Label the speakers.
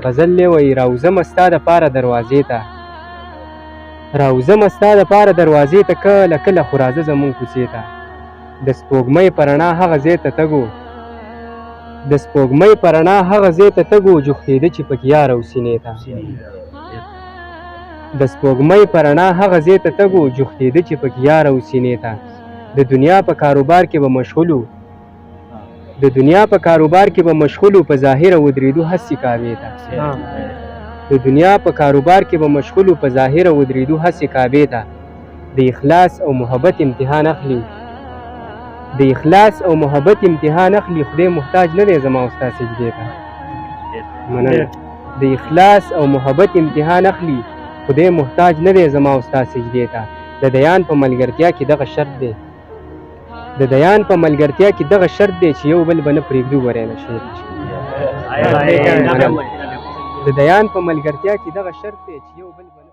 Speaker 1: غزل دی وایي، راوځمه ستا دپاره دروازې ته، راوځمه ستا دپاره دروازې ته، کله کله خو راځه زموږ کوڅې ته. د سپوږمۍ په رڼا هغه ځای ته تږو، د سپوږمۍ په رڼا هغه ځای ته تږو، جوختېده چې پکې یار او سینې ته. د سپوږمۍ په رڼا هغه ځای ته تږو، جوختېده چې پکې یار او سینې ته. د دنیا په کاروبار کې به مشغولو، د دنیا په کاروبار کې به مشغولو، په ظاهره ودرېدو هسې کعبې ته. د دنیا په کاروبار کې به مشغولو، په ظاهره ودرېدو هسې کعبې ته. د اخلاص او محبت امتحان اخلي، د اخلاص او محبت امتحان اخلي، خدای محتاج نه دی زما او ستا سجدې ته. مننه. د اخلاص او محبت امتحان اخلي، خدای محتاج نه دی زما او ستا سجدې ته. د دیان په ملګرتیا کې دغه شرط دی، د دیان په ملګرتیا کې دغه شرط دی، چې یو بل به نه پرېږدو ورې نه شي. د دیان په ملګرتیا کې دغه شرط دی چې یو بل به